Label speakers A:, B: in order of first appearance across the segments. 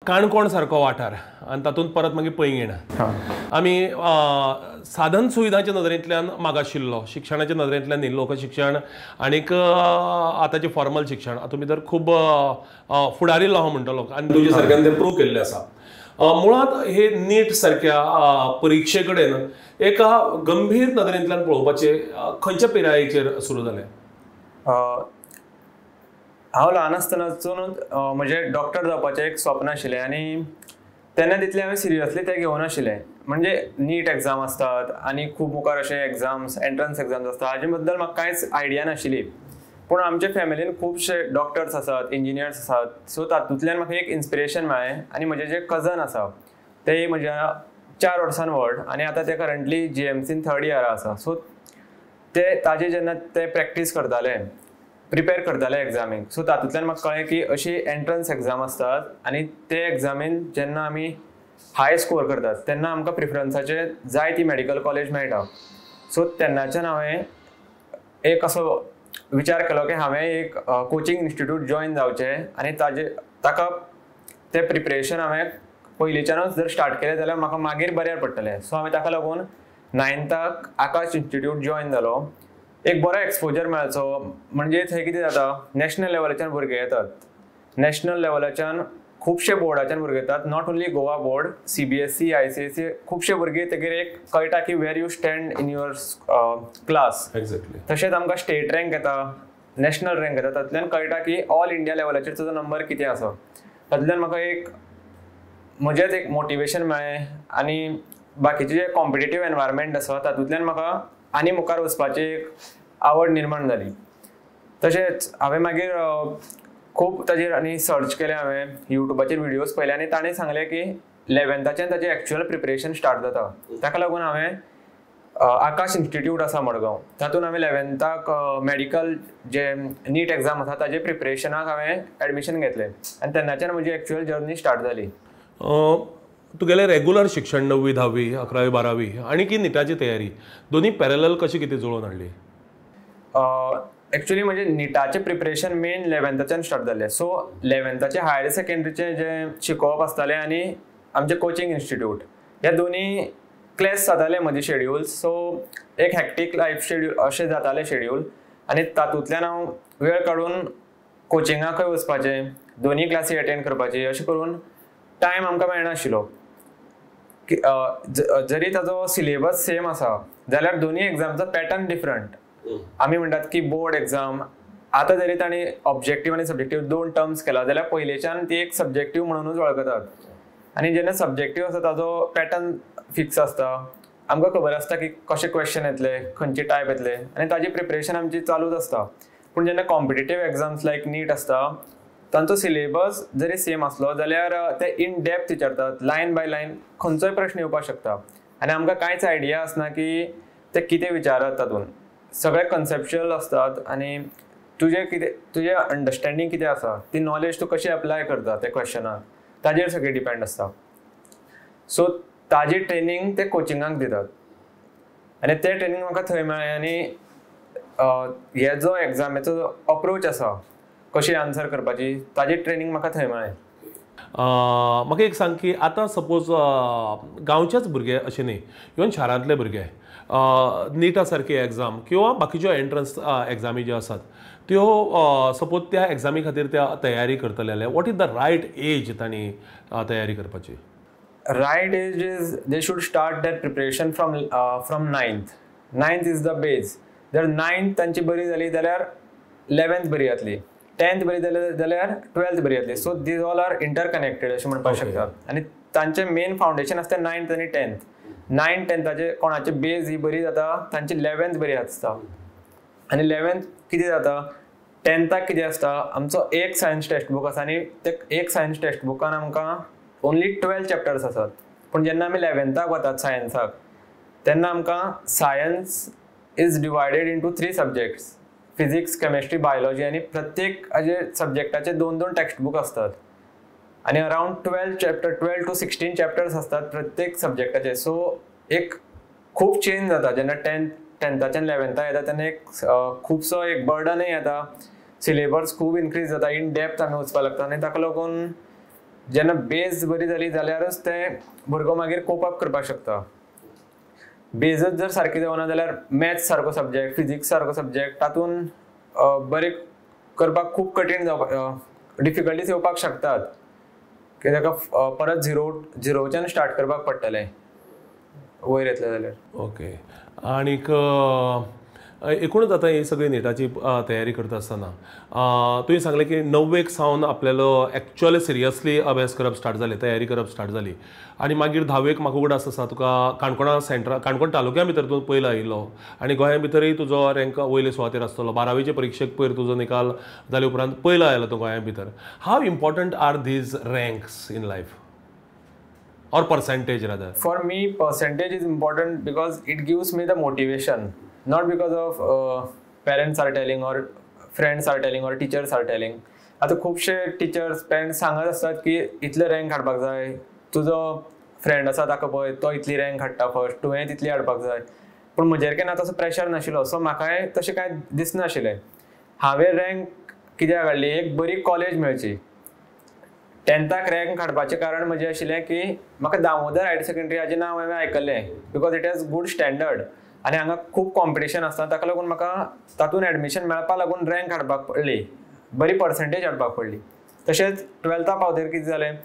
A: काणकोण सारको वाठार आनी तातूंत परत मागीर पैंगीण, आमी साधन सुविधांच्या नदरेंतल्यान मागाशिल्लो, शिक्षणाच्या नदरेंतल्यान न्ही, लोकशिक्षण आनीक आतांचें फॉर्मल शिक्षण हातूंत भितर खूब फुडारिल्लो हांव म्हणटलो आनी तुज्या सारक्यान तें प्रूव केल्लें आसा. मुळांत हे नीट सारक्या परिक्षे कडेन एका गंभीर नदरेंतल्यान पळोवपाचें खंयच्या पिरायेचेर सुरू जालें?
B: हांव ल्हान आसतनासून म्हजें डॉक्टर जावपाचें एक स्वप्न आशिल्लें आनी तेन्ना तितलें हांवें सिरियसली तें घेवनाशिल्लें. म्हणजे नीट एग्जाम आसतात आनी खूब मुखार अशे एग्जाम्स, एंट्रन्स एग्जाम्स आसतात, हाजे बद्दल म्हाका कांयच आयडिया नाशिल्ली. पूण आमच्या फॅमिलीन खुबशे डॉक्टर्स आसात, इंजिनियर्स आसात, सो तातूंतल्यान म्हाका एक इन्स्पिरेशन मेळ्ळें. आनी म्हजे जे कजन आसा ते म्हज्या 4 वर्सां व्हड आनी आतां ते करंटली GMCन 3rd इयरा आसा. सो ते ताजे जेन्ना ते प्रॅक्टीस करताले, प्रिपेर करताले एग्जामीक, सो तातूंतल्यान म्हाका कळ्ळें की अशी एंट्रन्स एग्जाम आसतात आनी ते एग्जामीन जेन्ना आमी हाय स्कोर करतात तेन्ना आमकां प्रिफरन्साचे जाय ती मेडिकल कॉलेज मेळटा. सो तेन्नाच्यान हांवें एक असो विचार केलो की हांवें एक कोचिंग इन्स्टिट्यूट जॉयन जावचें आनी ताजे ताका तें प्रिपरेशन हांवें पयलींच्यानूच जर स्टार्ट केलें जाल्यार म्हाका मागीर बऱ्यार पडटलें. सो हांवें ताका लागून 9थाक आकाश इन्स्टिट्यूट जॉयन जालो. एक बरो एक्सपोजर मेळचो, म्हणजे थंय कितें जाता, नॅशनल लेवलाच्यान भुरगे येतात, नॅशनल लेवलाच्यान खुबशे बोर्डाच्यान भुरगे येतात, not only Goa board, CBSE, ICSE, खुबशे भुरगे तेगेर एक कळटा की where you stand in your class.
A: Exactly.
B: तशेंच आमकां स्टेट रँक येता, नॅशनल रँक येता, तातूंतल्यान कळटा की ऑल इंडिया लेवलाचेर तुजो नंबर कितें आसा. तातूंतल्यान म्हाका एक म्हजेंच एक मोटिवेशन मेळ्ळें आनी बाकीचे जे कॉम्पिटेटीव एनवायरमेंट आसा तातूंतल्यान म्हाका आनी मुखार वचपाची एक आवड निर्माण जाली. तशेंच हांवें मागीर खूब ताजेर आनी सर्च केलें, हांवें युट्यूबाचेर व्हिडियोज पळयले आनी ताणें सांगलें की 11थाच्यान ताजें एक्चुअल प्रिपरेशन स्टार्ट जाता. ताका लागून हांवें आकाश इन्स्टिट्यूट आसा मडगांव, तातूंत हांवें 11थाक मेडिकल जे नीट एग्जाम आसा ताजे प्रिपरेशनाक हांवें एडमिशन घेतलें आनी तेन्नाच्यान म्हजी एक्चुअल जर्नी स्टार्ट जाली.
A: तुगेलें रेगुलर शिक्षण 9वी, 10वी, 11वी, 12वी आनी की निटाची तयारी दोन्ही पॅरलल कशी कितें जुळोवन हाडली?
B: एक्चुअली म्हणजे निटाचें प्रिपरेशन मेन 11थाच्यान स्टार्ट जालें. सो 11थाचें हायर सेकेंडरीचें जें शिकोवप आसतालें आनी आमचें कोचिंग इन्स्टिट्यूट ह्या दोनी क्लॅश जाताले म्हजें शेड्यूल. सो एक हॅक्टीक लायफ शेड्यूल अशें जातालें शेड्यूल आनी तातूंतल्यान हांव वेळ काडून कोचिंगाकय वचपाचें, दोनी क्लासी अटेंड करपाची, अशें करून टायम आमकां मेळनाशिल्लो. जरी ताजो सिलेबस सेम आसा जाल्यार दोनी एग्जामचो पॅटर्न डिफरंट. आमी म्हणटात की बोर्ड एग्जाम आतां जरी तांणी ऑब्जेक्टीव आनी सब्जेक्टीव 2 टर्म्स केला जाल्यार पयलेच्यान ती एक सब्जेक्टीव म्हणूनच वळखतात आनी जेन्ना सब्जेक्टीव आसा ताजो पॅटर्न फिक्स आसता, आमकां खबर आसता की कशे क्वेश्चन येतले, खंयचे टायप येतले आनी ताजी प्रिपरेशन आमची चालूच आसता. पूण जेन्ना कॉम्पिटेटीव एग्जाम्स लायक नीट आसता तांचो सिलेबस जरी सेम आसलो जाल्यार ते इन डेप्थ विचारतात, लायन बाय लायन खंयचोय प्रश्न येवपाक शकता आनी आमकां कांयच आयडिया आसना की ते कितें विचारत. तातूंत सगळे कन्सेप्च्युअल आसतात आनी तुजें कितें, तुजें अंडरस्टँडींग कितें आसा, ती नॉलेज तूं कशी एप्लाय करता त्या क्वेश्चनाक ताजेर सगळें डिपेंड आसता. सो ताजी ट्रेनींग ते कोचिंगाक दितात आनी तें ट्रेनींग म्हाका थंय मेळ्ळें आनी हे जो एग्जामीचो अप्रोच आसा कशी आन्सर करपाची ताजी ट्रेनींग म्हाका थंय मेळ्ळें.
A: म्हाका एक सांग की आतां सपोज गांवचेच भुरगे अशें न्ही, इवन शारांतले भुरगे निटा सारकी एग्जाम किंवा बाकीच्यो एंट्रन्स एग्जामी ज्यो आसात त्यो सपोज त्या एग्जामी खातीर त्या तयारी करतले जाल्यार what is the right age तांणी तयारी करपाची?
B: Right age is they should start that preparation from 9th. 9th is the base. जर 9th तांची बरी जाली जाल्यार 11th बरी जातली, 10th बरी जाली जाल्यार 12th बरी जातली. So these all are interconnected अशें म्हणपाक शकता. आनी तांचें मेन फावंडेशन आसता 9th आनी 10th. 9th 10थाचे कोणाचे बेज ही बरी जाता तांची 11th बरी आसता आनी 11th कितें जाता, 10थाक कितें आसता, आमचो एक सायन्स टेक्स्ट बूक आसा आनी ते एक सायन्स टेक्स्ट बुकान आमकां ओनली 12 चॅप्टर्स आसात. पूण जेन्ना आमी 11थाक वतात सायन्साक तेन्ना आमकां science is divided into 3 subjects, physics, chemistry, biology आनी प्रत्येक हाजे सब्जेक्टाचे 2-2 टेक्स्ट बूक आसतात आनी अरावंड 12 to 16 chapters आसतात प्रत्येक सब्जेक्टाचे. सो एक खूब चेंज जाता जेन्ना 10थाच्यान 11थाक येता तेन्ना एक खुबसो एक बर्डनय येता, सिलेबस खूब इनक्रीज जाता, इन डेप्थ आमी वचपाक लागता आनी ताका लागून जेन्ना बेज बरी जाली जाल्यारच ते भुरगो मागीर कोप अप करपाक शकता. बेजच जर सारकी जावना जाल्यार मॅथ्स सारको सब्जेक्ट, फिजिक्स सारको सब्जेक्ट तातूंत बरें करपाक खूब कठीण जावपाक, डिफिकल्टीज येवपाक शकतात की ताका परत झिरोच्यान स्टार्ट करपाक पडटलें वयर येतलें जाल्यार.
A: ओके, आनीक एकूणच आतां ही सगळी निटाची तयारी करता आसतना तुवें सांगलें की 9वेक सावन आपल्यालो एक्चुअली सिरियसली अभ्यास करप स्टार्ट जालें, तयारी करप स्टार्ट जाली आनी मागीर 10वेक म्हाका उगडास आसा तुका काणकोणा सेंट्रा काणकोण तालुक्या भितर तूं पयलो आयिल्लो आनी गोंया भितरूय तुजो रँक वयले सुवातेर आसतलो. 12वेचे परिक्षेक पयर तुजो निकाल जाले उपरांत पयलो आयलो तूं गोंया भितर. How important are these ranks in life or percentage rather?
B: For me percentage is important because it gives me the motivation, not because of parents are telling or friends are telling or teachers are telling. आतां खुबशे teachers parents सांगत आसतात की इतले rank हाडपाक जाय, तुजो friend आसा ताका पळय तो इतली रँक हाडटा फर्स्ट, तुवें तितली हाडपाक जाय. पूण म्हजेर केन्ना तसो प्रेशर नाशिल्लो, सो म्हाकाय तशें कांय दिसनाशिल्लें. हांवें रँक कित्याक हाडली, एक बरी कॉलेज मेळची. 10थाक रँक हाडपाचें कारण म्हजें आशिल्लें की म्हाका दामोदर हायर सेकंडरी हाजें नांव हांवें आयकल्लें because it has good standard आनी हांगा खूब कॉम्पिटिशन आसता, ताका लागून म्हाका तातूंत एडमिशन मेळपाक लागून रँक हाडपाक पडली, बरी पर्संटेज हाडपाक पडली. तशेंच 12था पावतकीर कितें जालें,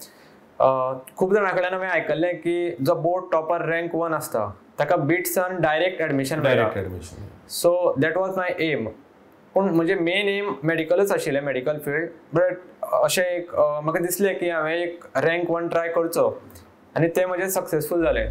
B: खूब जाणां कडल्यान हांवें आयकल्लें की जो बोर्ड टॉपर रँक 1 आसता ताका बिट्सान डायरेक्ट एडमिशन मेळटा. So that was my aim. पूण म्हजें मेन एम मेडिकलच आशिल्लें, मेडिकल फिल्ड. बट अशें एक म्हाका दिसलें की हांवें एक रँक 1 ट्राय करचो आनी तें म्हजें सक्सेसफूल जालें.